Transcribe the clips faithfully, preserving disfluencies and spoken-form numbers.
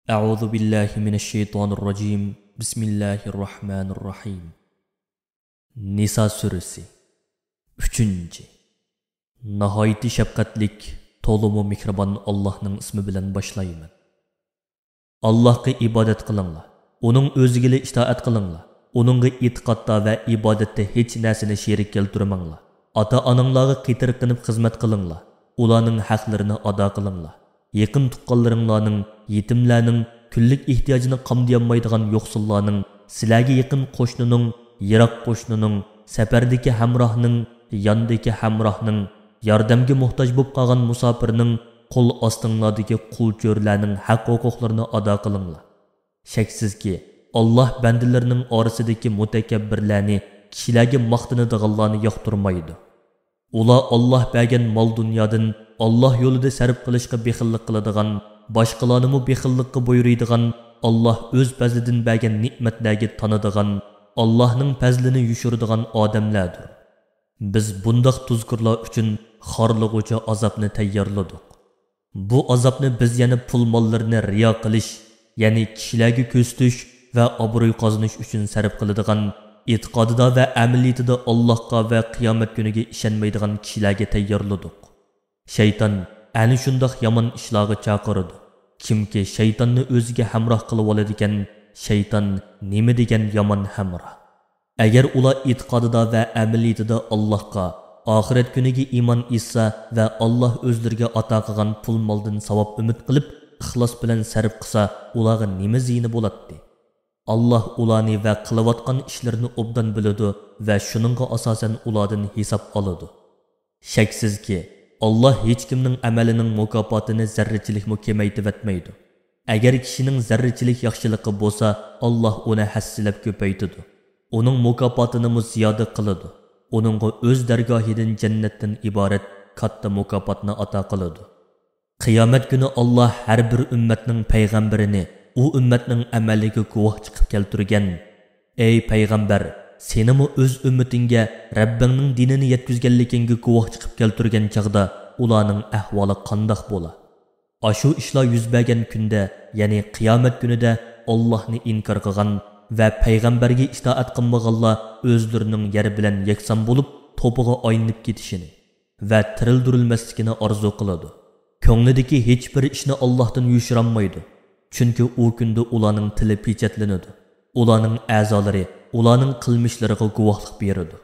أعوذ بالله من الشيطان الرجيم. بسم الله الرحمن الرحيم. نىسا سۈرىسى. ئۈچىنچى. ناھايىتى شەپقەتلىك، تولىمۇ مېھرىبان ئاللاھنىڭ ئىسمى بىلەن باشلايمەن. ئاللاھقا ئىبادەت قىلىڭلار، ئۇنىڭ ئۆزىگىلا ئىتائەت قىلىڭلار، ئۇنىڭغا ئېتىقادتا ۋە ئىبادەتتە ھېچ نەرسىنى شېرىك كەلتۈرمەڭلار. ئاتا-ئاناڭلارغا قېتىرقىنىپ خىزمەت قىلىڭلار، ئۇلارنىڭ ھەقلىرىنى ئادا قىلىڭلار. يېقىن تۇغقانلىرىڭلارنىڭ، يېتىملەرنىڭ، كۈنلۈك ئېھتىياجىنى قامدىيالمايدىغان يوقسۇللارنىڭ، سىلەرگە يېقىن قوشنىنىڭ، يىراق قوشنىنىڭ، سەپەردىكى ھەمراھنىڭ، ياندىكى ھەمراھنىڭ، ياردەمگە موھتاج بولۇپ قالغان مۇساپىرنىڭ، قول ئاستىڭلاردىكى قۇل-چۆرىلەرنىڭ ھەق-ھوقۇقلىرىنى ئادا قىلىڭلار. شەكسىزكى، ئاللاھ بەندىلىرىنىڭ ئارىسىدىكى مۇتەكەببىرلەرنى، كىشىلەرگە ماختىنىدىغانلارنى ياقتۇرمايدۇ. ئۇلار ئاللاھ بەرگەن مال-دۇنيادىن ئاللاھ يولىدا سەرپ قىلىشقا بېخىللىق قىلىدىغان، باشقىلارنىمۇ بېخىللىققا بۇيرۇيدىغان، ئاللاھ ئۆز پەزلىدىن بەرگەن نېمەتلەرگە تانىدىغان، ئاللاھنىڭ پەزلىنى يوشۇرىدىغان ئادەملەردۇر. بىز بۇنداق تۇزكورلار ئۈچۈن خارلىغۇچى ئازابنى تەييارلىدۇق. بۇ ئازابنى بىز يەنە پۇل-ماللىرىنى رىيا قىلىش، يەنى كىشىلەرگە كۆرسىتىش ۋە ئابرۇي قازىنىش ئۈچۈن سەرپ قىلىدىغان، ئېتىقادىدا ۋە ئەمەلىيىتىدە ئاللاھقا ۋە قىيامەت كۈنىگە ئىشەنمەيدىغان كىشىلەرگە تەييارلىدۇق. شەيتان ئەنە شۇنداق يامان ئىشلارغا چاقىرىدۇ. كىمكى شەيتاننى ئۆزىگە ھەمراھ قىلىۋالىدىكەن، شەيتان نېمە دېگەن يامان ھەمراھ! ئەگەر ئۇلار ئېتىقادىدا ۋە ئەمەلىيىتىدە ئاللاھقا، ئاخىرەت كۈنىگە ئىمان ئېيتسا ۋە ئاللاھ ئۆزلىرىگە ئاتا قىلغان پۇل-مالدىن ساۋاب ئۈمىد قىلىپ، ئىخلاس بىلەن سەرپ قىلسا، ئۇلارغا نېمە زىيىنى بولاتتى؟ ئاللاھ ئۇلارنى ۋە قىلىۋاتقان ئىشلىرىنى ئوبدان بىلىدۇ ۋە شۇنىڭغا ئاساسەن ئۇلاردىن ھېساب ئالىدۇ. شەكسىزكى، ئاللاھ ھېچكىمنىڭ ئەمەلىنىڭ مۇكاپاتىنى زەررىچىلىكمۇ كېمەيتىۋەتمەيدۇ. ئەگەر كىشىنىڭ زەررىچىلىك ياخشىلىقى بولسا، ئاللاھ ئۇنى ھەسسىلەپ كۆپەيتىدۇ. ئۇنىڭ مۇكاپاتىنىمۇ زىيادە قىلىدۇ. ئۇنىڭغا ئۆز دەرگاھىدىن جەننەتتىن ئىبارەت كاتتا مۇكاپاتنى ئاتا قىلىدۇ. قىيامەت كۈنى ئاللاھ ھەر بىر ئۈممەتنىڭ پەيغەمبىرىنى ئۇ ئۈممەتنىڭ ئەمەلىگە گۇۋاھ چىقىپ كەلتۈرگەن، ئەي پەيغەمبەر، سېنىمۇ ئۆز ئۈممىتىڭگە رەببىڭنىڭ دىنىنى يەتكۈزگەنلىكىڭگە گۇۋاھ چىقىپ كەلتۈرگەن چاغدا ئۇلارنىڭ ئەھۋالى قانداق بولا؟ ئاشۇ ئىشلار يۈز بەرگەن كۈندە، يەنى قىيامەت كۈنىدە ئاللاھنى ئىنكار قىلغان ۋە پەيغەمبەرگە ئىتائەت قىلمىغانلار ئۆزلىرىنىڭ يەر بىلەن يەكسان بولۇپ، توپىغا ئايلىنىپ كېتىشىنى ۋە تىرىلدۈرۈلمەسلىكىنى ئارزۇ قىلىدۇ. كۆڭلىدىكى ھېچبىر ئىشنى ئاللاھتىن يوشۇرالمايدۇ. چۈنكى ئۇ كۈندە ئۇلارنىڭ تىلى پېچەتلىنىدۇ. ئۇلارنىڭ ئەزالىرى ئۇلارنىڭ قىلمىشلىرىغا گۇۋاھلىق بېرىدۇ.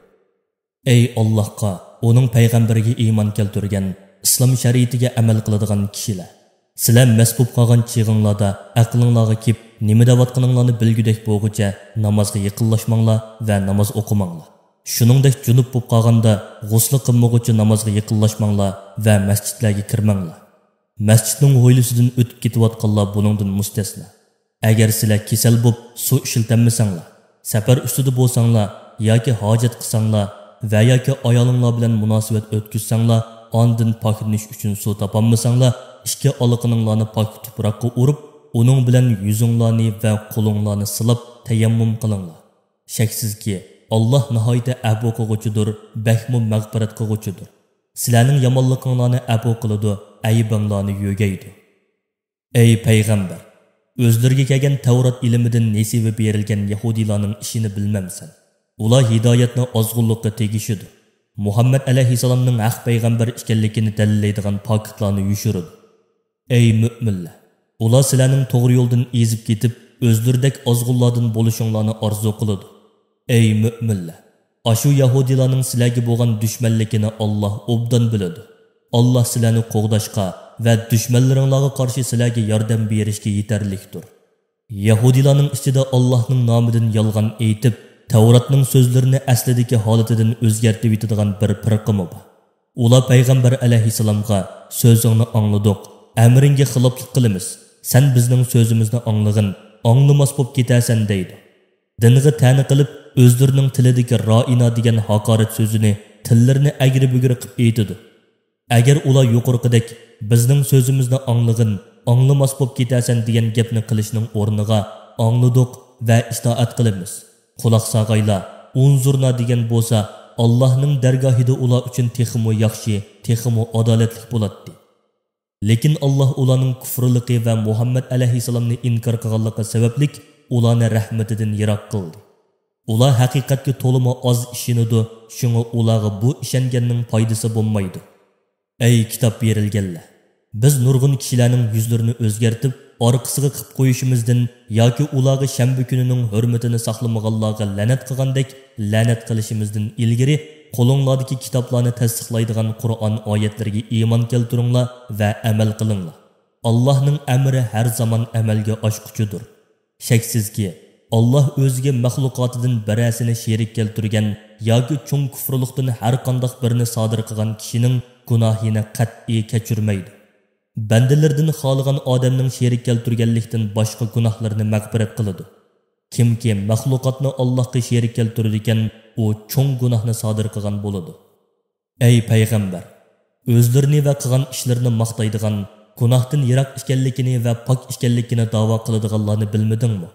ئەي ئاللاھقا، ئۇنىڭ پەيغەمبىرىگە ئىمان كەلتۈرگەن، ئىسلام شەرىئىتىگە ئەمەل قىلىدىغان كىشىلەر! سىلەر مەست بولۇپ قالغان چېغىڭلاردا ئەقلىڭلارغا كېلىپ، نېمە دەۋاتقىنىڭلارنى بىلگۈدەك بولغۇچە نامازغا يېقىنلاشماڭلار ۋە ناماز ئوقۇماڭلار. شۇنىڭدەك جۇنۇپ بولۇپ قالغاندا غۇسلى قىلمىغۇچە نامازغا يېقىنلاشماڭلار ۋە مەسچىتلەرگە كىرمەڭلار. مەسچىتنىڭ ھويلىسىدىن ئۆتۈپ كېتىۋاتقانلار بۇنىڭدىن مۇستەسنا. ئەگەر سىلەر كېسەل بوپ سۇ ئىشلىتەلمىسەڭلار، سەپەر ئۈستىدە بولساڭلار ياكى ھاجەت قىلساڭلار ۋە ياكى ئايالىڭلار بىلەن مۇناسىۋەت ئۆتكۈزسەڭلار، ئاندىن پاكلىنىش ئۈچۈن سۇ تاپالمىساڭلار، ئىككى ئالىقىنىڭلارنى پاك تۇپراققا ئۇرۇپ، ئۇنىڭ بىلەن يۈزۈڭلارنى ۋە قولۇڭلارنى سىلاپ تەيەممۇم قىلىڭلار. شەكسىزكى، ئاللاھ ناھايىتى ئەپۇ قىلغۇچىدۇر، بەكمۇ مەغپىرەت قىلغۇچىدۇر. سىلەرنىڭ يامانلىقىڭلارنى ئەپۇ قىلىدۇ، ئەيىبىڭلارنى يۆگەيدۇ. ئەي پەيغەمبەر! ئۆزلىرىگە كەلگەن تەۋرات ئىلمىدىن نېسىۋە بېرىلگەن يەھۇدىيلارنىڭ ئىشىنى بىلمەمسەن؟ ئۇلار ھىدايەتنى ئازغۇنلۇققا تېگىشىدۇ. مۇھەممەد ئەلەيھىسسالامنىڭ ھەق پەيغەمبەر ئىكەنلىكىنى دەلىللەيدىغان پاكىتلارنى يوشۇرىدۇ. ئەي مۆمىنلەر! ئۇلار سىلەرنىڭ توغرا يولدىن ئېزىپ كېتىپ، ئۆزلىرىدەك ئازغۇنلاردىن بولۇشۇڭلارنى ئارزۇ قىلىدۇ. ئەي مۆمىنلەر! ئاشۇ يەھۇدىيلارنىڭ سىلەرگە بولغان دۈشمەنلىكىنى ئاللاھ ئوبدان بىلىدۇ. ئاللاھ سىلەرنى قوغداشقا ۋە دۈشمەنلىرىڭلارغا قارشى سىلەرگە ياردەم بېرىشكە يېتەرلىكتۇر. يەھۇدىيلارنىڭ ئىچىدە ئاللاھنىڭ نامىدىن يالغان ئېيتىپ، تەۋراتنىڭ سۆزلىرىنى ئەسلىدىكى ھالىتىدىن ئۆزگەرتىۋېتىدىغان بىر پىرقىمۇ بار. ئۇلار پەيغەمبەر ئەلەيھىسسالامغا، سۆزۈڭنى ئاڭلىدۇق، ئەمرىڭگە خىلاپلىق قىلىمىز، سەن بىزنىڭ سۆزىمىزنى ئاڭلىغىن، ئاڭلىماس بوپ كېتەرسەن دەيدۇ. دىنغا تەنە قىلىپ، ئۆزلىرىنىڭ تىلىدىكى رائىنا دېگەن ھاقارەت سۆزىنى تىللىرىنى ئەگرى-بۈگرى قىپ ئېيتىدۇ. ئەگەر ئۇلار يۇقىرىقىدەك، بىزنىڭ سۆزىمىزنى ئاڭلىغىن، ئاڭلىماس بوپ كېتەرسەن دېگەن گەپنى قىلىشنىڭ ئورنىغا، ئاڭلىدۇق ۋە ئىتائەت قىلىمىز، قۇلاق ساغايلا، ئۇنزۇرنا دېگەن بولسا، ئاللاھنىڭ دەرگاھىدا ئۇلار ئۈچۈن تېخىمۇ ياخشى، تېخىمۇ ئادالەتلىك بولاتتى. لېكىن ئاللاھ ئۇلارنىڭ كۇفرلۇقى ۋە مۇھەممەد ئەلەيھىسسالامنى ئىنكار قىلغانلىقى سەۋەبلىك ئۇلارنى رەھمىتىدىن يىراق قىلدى. ئۇلار ھەقىقەتكە تولىمۇ ئاز ئىشىنىدۇ، شۇڭا ئۇلارغا بۇ ئىشەنگەننىڭ پايدىسى بولمايدۇ. ئەي كىتاب بېرىلگەنلەر! بىز نۇرغۇن كىشىلەرنىڭ يۈزلىرىنى ئۆزگەرتىپ، ئارقىسىغا قىپ قويۇشىمىزدىن ياكى ئۇلارغا شەنبە كۈنىنىڭ ھۆرمىتىنى ساقلىمىغانلارغا لەنەت قىلغاندەك لەنەت قىلىشىمىزدىن ئىلگىرى، قولۇڭلاردىكى كىتابلارنى تەستىقلايدىغان قۇرئان ئايەتلىرىگە ئىمان كەلتۈرۈڭلار ۋە ئەمەل قىلىڭلار. ئاللاھنىڭ ئەمرى ھەر زامان ئەمەلگە ئاشقۇچىدۇر. شەكسىزكى، ئاللاھ ئۆزىگە مەخلۇقاتىدىن بىرەرسىنى شېرىك كەلتۈرگەن ياكى چوڭ كۇفرلۇقتىن ھەرقانداق بىرنى سادىر قىلغان كىشىنىڭ گۇناھىنى قەتئىي كەچۈرمەيدۇ. بەندىلىرىدىن خالىغان ئادەمنىڭ شېرىك كەلتۈرگەنلىكتىن باشقا گۇناھلىرىنى مەغپىرەت قىلىدۇ. كىمكى مەخلۇقاتنى ئاللاھقا شېرىك كەلتۈرىدىكەن، ئۇ چوڭ گۇناھنى سادىر قىلغان بولىدۇ. ئەي پەيغەمبەر! ئۆزلىرىنى ۋە قىلغان ئىشلىرىنى ماختايدىغان، گۇناھتىن يىراق ئىكەنلىكىنى ۋە پاك ئىكەنلىكىنى داۋا قىلىدىغانلارنى بىلمىدىڭمۇ؟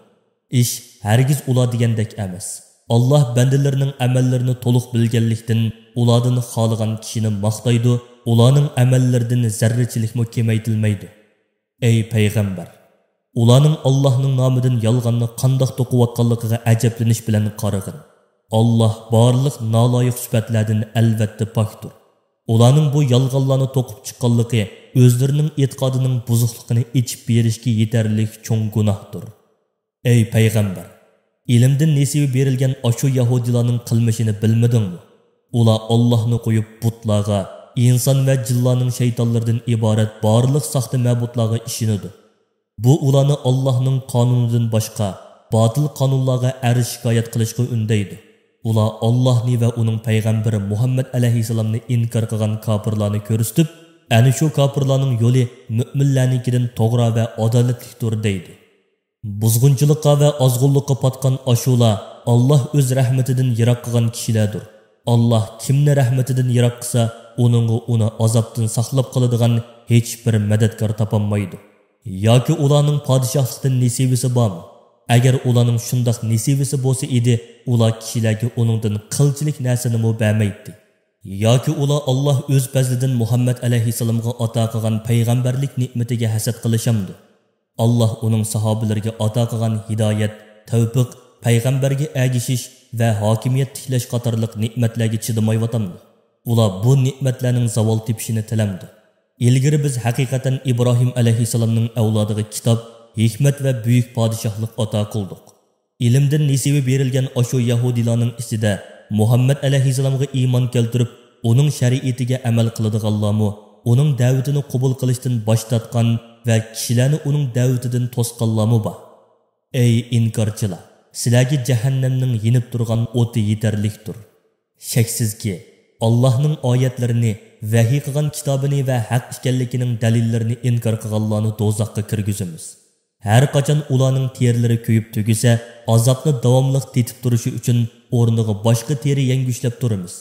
ئىش ھەرگىز ئۇلار دېگەندەك ئەمەس. ئاللاھ بەندىلىرىنىڭ ئەمەللىرىنى تولۇق بىلگەنلىكتىن، ئۇلاردىن خالىغان كىشىنى ماختايدۇ، ئۇلارنىڭ ئەمەللىرىدىن زەررىچىلىكمۇ كېمەيتىلمەيدۇ. ئەي پەيغەمبەر! ئۇلارنىڭ ئاللاھنىڭ نامىدىن يالغاننى قانداق توقۇۋاتقانلىقىغا ئەجەبلىنىش بىلەن قارىغىن. ئاللاھ بارلىق نالايىق سۈپەتلەردىن ئەلۋەتتە پاكتۇر. ئۇلارنىڭ بۇ يالغانلارنى توقۇپ چىققانلىقى ئۆزلىرىنىڭ ئېتىقادىنىڭ بۇزۇقلۇقىنى ئېچىپ بېرىشكە يېتەرلىك چوڭ گۇناھتۇر. ئەي پەيغەمبەر! ئىلىمدىن نېسىۋە بېرىلگەن ئاشۇ يەھۇدىيلارنىڭ قىلمىشىنى بىلمىدىڭمۇ؟ ئۇلار ئاللاھنى قويۇپ بۇتلارغا، ئىنسان ۋە جىنلارنىڭ شەيتانلىرىدىن ئىبارەت بارلىق ساختا مەبۇدلارغا ئىشىنىدۇ. بۇ ئۇلارنى ئاللاھنىڭ قانۇنىدىن باشقا باتىل قانۇنلارغا ئەرز شىكايەت قىلىشقا ئۈندەيدۇ. ئۇلار ئاللاھنى ۋە ئۇنىڭ پەيغەمبىرى مۇھەممەد ئەلەيھىسسالامنى ئىنكار قىلغان كاپىرلارنى كۆرسىتىپ، ئەنە شۇ كاپىرلارنىڭ يولى مۆمىنلەرنىڭكىدىن توغرا ۋە ئادالەتلىكتۇر دەيدۇ. بۇزغۇنچىلىققا ۋە ئازغۇنلۇققا پاتقان ئاشۇلار ئاللاھ ئۆز رەھمىتىدىن يىراق قىلغان كىشىلەردۇر. ئاللاھ كىمنى رەھمىتىدىن يىراق قىلسا، ئۇنىڭغا ئۇنى ئازابتىن ساقلاپ قالىدىغان ھېچبىر مەدەتكار تاپالمايدۇ. ياكى ئۇلارنىڭ پادىشاھلىقتىن نېسىۋىسى بارمۇ؟ ئەگەر ئۇلارنىڭ شۇنداق نېسىۋىسى بولسا ئىدى، ئۇلار كىشىلەرگە ئۇنىڭدىن قىلچىلىك نەرسىنىمۇ بەرمەيتتى. ياكى ئۇلار ئاللاھ ئۆز پەزلىدىن مۇھەممەد ئەلەيھىسسالامغا ئاتا قىلغان پەيغەمبەرلىك نېمىتىگە ھەسەت قىلىشامدۇ؟ ئاللاھ ئۇنىڭ ساھابىلىرىگە ئاتا قىلغان ھىدايەت، تەۋپىق، پەيغەمبەرگە ئەگىشىش ۋە ھاكىمىيەت تىكلەش قاتارلىق نېمەتلەرگە چىدىمايۋاتامدۇ؟ ئۇلار بۇ نېمەتلەرنىڭ زاۋال تېپىشىنى تىلەمدۇ؟ ئىلگىرى بىز ھەقىقەتەن ئىبراھىم ئەلەيھىسسالامنىڭ ئەۋلادىغا كىتاب، ھېكمەت ۋە بۈيۈك پادىشاھلىق ئاتا قىلدۇق. ئىلىمدىن نېسىۋە بېرىلگەن ئاشۇ يەھۇدىيلارنىڭ ئىچىدە مۇھەممەد ئەلەيھىسسالامغا ئىمان كەلتۈرۈپ، ئۇنىڭ شەرىئىتىگە ئەمەل قىلىدىغانلارمۇ، ئۇنىڭ دەۋىتىنى قوبۇل قىلىشتىن باش تارتقان ۋە كىشىلەرنى ئۇنىڭ دەۋىتىدىن توسقانلارمۇ بار. ئەي ئىنكارچىلار! سىلەرگە جەھەننەمنىڭ يېنىپ تۇرغان ئوتى يېتەرلىكتۇر. شەكسىزكى، ئاللاھنىڭ ئايەتلىرىنى، ۋەھىي قىلغان كىتابىنى ۋە ھەق ئىكەنلىكىنىڭ دەلىللىرىنى ئىنكار قىلغانلارنى دوزاخقا كىرگۈزىمىز. ھەرقاچان ئۇلارنىڭ تېرىلىرى كۆيۈپ تۈگىسە، ئازابنى داۋاملىق تېتىپ تۇرۇشى ئۈچۈن ئورنىغا باشقا تېرە يەڭگۈشلەپ تۇرىمىز.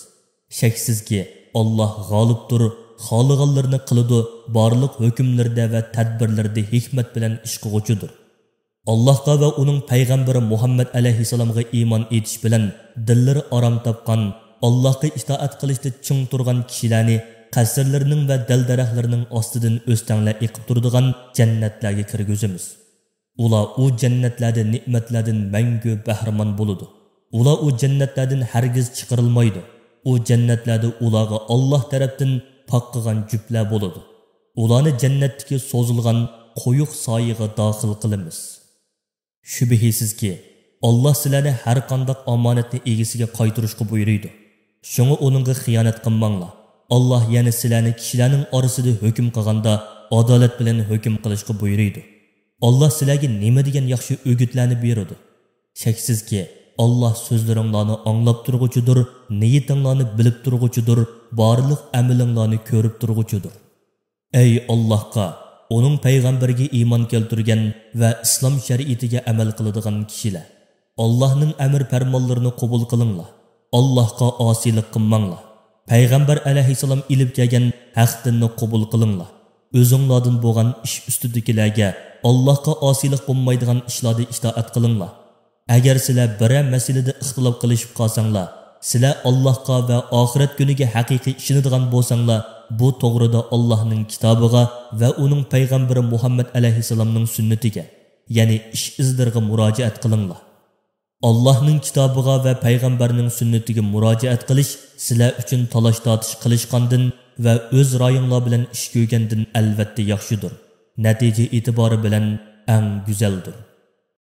شەكسىزكى، ئاللاھ غالىبتۇر، خالىغانلىرىنى قىلىدۇ، بارلىق ھۆكۈملىرىدە ۋە تەدبىرلىرىدە ھېكمەت بىلەن ئىش قىلغۇچىدۇر. ئاللاھقا ۋە ئۇنىڭ پەيغەمبىرى مۇھەممەد ئەلەيھىسسالامغا ئىمان ئېيتىش بىلەن دىللىرى ئارام تاپقان، ئاللاھقا ئىتائەت قىلىشتا چىڭ تۇرغان كىشىلەرنى قەسىرلىرىنىڭ ۋە دەل-دەرەخلىرىنىڭ ئاستىدىن ئۆستەڭلەر ئېقىپ تۇرىدىغان جەننەتلەرگە كىرگۈزىمىز. ئۇلار ئۇ جەننەتلەردە نېمەتلەردىن مەڭگۈ بەھرىمەن بولىدۇ. ئۇلار ئۇ جەننەتلەردىن ھەرگىز چىقىرىلمايدۇ. ئۇ جەننەتلەردە ئۇلارغا ئاللاھ تەرەپتىن پاك قىلغان جۈپلەر بولىدۇ. ئۇلارنى جەننەتتىكى سوزۇلغان قويۇق سايىغا داخىل قىلىمىز. شۈبھىسىزكى، ئاللاھ سىلەرنى ھەرقانداق ئامانەتنى ئىگىسىگە قايتۇرۇشقا بۇيرۇيدۇ. شۇڭا ئۇنىڭغا خىيانەت قىلماڭلار. ئاللاھ يەنە سىلەرنى كىشىلەرنىڭ ئارىسىدا ھۆكۈم قىلغاندا ئادالەت بىلەن ھۆكۈم قىلىشقا بۇيرۇيدۇ. ئاللاھ سىلەرگە نېمە دېگەن ياخشى ئۆگۈتلەرنى بېرىدۇ. شەكسىزكى، ئاللاھ سۆزلىرىڭلارنى ئاڭلاپ تۇرغۇچىدۇر، نىيىتىڭلارنى بىلىپ تۇرغۇچىدۇر، بارلىق ئەمىلىڭلارنى كۆرۈپ تۇرغۇچىدۇر. ئەي ئاللاھقا، ئۇنىڭ پەيغەمبىرىگە ئىمان كەلتۈرگەن ۋە ئىسلام شەرىئىتىگە ئەمەل قىلىدىغان كىشىلەر! ئاللاھنىڭ ئەمر-پەرمانلىرىنى قوبۇل قىلىڭلار. ئاللاھقا ئاسىيلىق قىلماڭلار. پەيغەمبەر ئەلەيھىسسالام ئېلىپ كەلگەن ھەق دىننى قوبۇل قىلىڭلار. ئۆزۈڭلاردىن بولغان ئىش ئۈستىدىكىلەرگە ئاللاھقا ئاسىيلىق بولمايدىغان ئىشلاردا ئىتائەت قىلىڭلار. ئەگەر سىلەر بىرەر مەسىلىدە ئىختىلاپ قىلىشىپ قالساڭلار، سىلەر ئاللاھقا ۋە ئاخىرەت كۈنىگە ھەقىقىي ئىشىنىدىغان بولساڭلار، بۇ توغرىدا ئاللاھنىڭ كىتابىغا ۋە ئۇنىڭ پەيغەمبىرى مۇھەممەد ئەلەيھىسسالامنىڭ سۈننىتىگە، يەنى ئىش ئىزلىرىغا مۇراجىئەت قىلىڭلار. ئاللاھنىڭ كىتابىغا ۋە پەيغەمبەرنىڭ سۈننىتىگە مۇراجىئەت قىلىش سىلەر ئۈچۈن تالاش-تارتىش قىلىشقاندىن ۋە ئۆز رايىڭلار بىلەن ئىش كۆرگەندىن ئەلۋەتتە ياخشىدۇر. نەتىجە ئېتىبارى بىلەن ئەڭ گۈزەلدۇر.